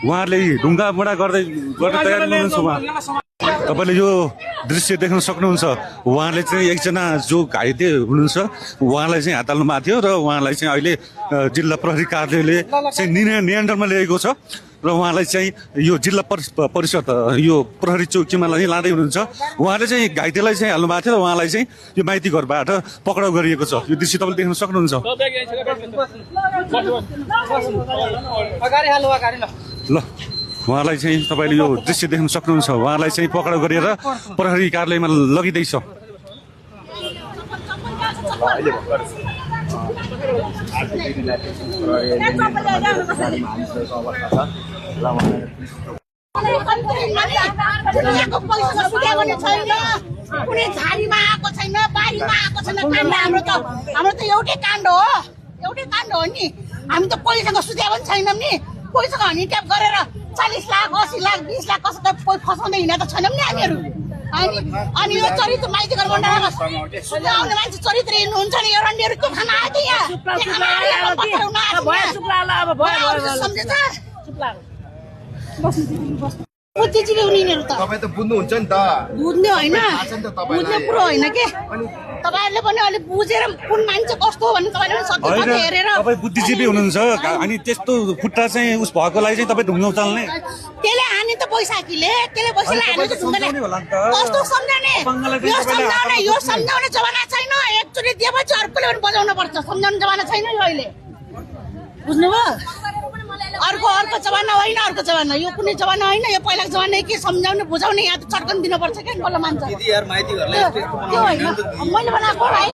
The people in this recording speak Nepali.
उहाँहरूले ढुङ्गा बुढा गर्दै तयार हुनुहुन्छ। तपाईँले यो दृश्य देख्न सक्नुहुन्छ। उहाँले चाहिँ एकजना जो घाइते हुनुहुन्छ उहाँलाई चाहिँ हात हाल्नु भएको थियो र उहाँलाई चाहिँ अहिले जिल्ला प्रहरी कार्यालयले चाहिँ नियन्त्रणमा ल्याएको छ र उहाँलाई चाहिँ यो जिल्ला परिषद यो प्रहरी चौकीमा लाँदै हुनुहुन्छ। उहाँले चाहिँ घाइतेलाई चाहिँ हाल्नु भएको थियो र उहाँलाई चाहिँ यो माइती घरबाट पक्राउ गरिएको छ। यो दृश्य तपाईँले देख्न सक्नुहुन्छ। ल उहाँलाई चाहिँ तपाईँले यो दृश्य देख्न सक्नुहुन्छ। उहाँलाई चाहिँ पक्राउ गरेर प्रहरी कार्यालयमा लगिँदैछ। कुनै झाडीमा आएको छैन, बारीमा आएको छैन। काण्ड हाम्रो त एउटै काण्ड हो नि। हामी त कोहीसँग सुत्या पनि छैनौँ नि। कोहीसँग हनी ट्याप गरेर 40 लाख 80 लाख 20 लाख कसैलाई कोही फसाउँदै हिँडेको त छैनौँ नि हामीहरू। अनि यो चरित्र माइती घर मण्डलमा आउने मान्छे चरित्र हिँड्नुहुन्छ नि। यो रन्डीहरू त्यो खाना आयो त यहाँ सम्झेछ। बुद्धिजीवी उनीहरू त तपाईँ त बुझ्नुहुन्छ नि त। बुझ्ने होइन, बुझ्ने कुरो होइन के। तपाईँहरूले पनि अलिक बुझेर कुन मान्छे कस्तो हो भन्ने तपाईँले पनि सक्नुहुन्छ हेरेर। तपाईँ बुद्धिजीवी हुनुहुन्छ अनि त्यस्तो खुट्टा चाहिँ उस भएकोलाई चाहिँ तपाईँ ढुङ्गा उचाल्ने। त्यसले हानि त बैशाखीले, त्यसले बैशाखीले हानि त ढुङ्गाले। कस्तो सम्झाउने? यो सम्झाउने जमाना छैन। एकचोटि दिएपछि अर्कोले पनि बजाउनु पर्छ। सम्झाउने जमाना छैन यो अहिले। बुझ्नुभयो? अर्को जमाना होइन, अर्को जमाना यो कुनै जमाना होइन। यो पहिलाको जमाना के सम्झाउने बुझाउने यहाँ त चर्कन दिनुपर्छ क्या बल्ल मान्छ। त्यो होइन मैले बनाएको भाइ।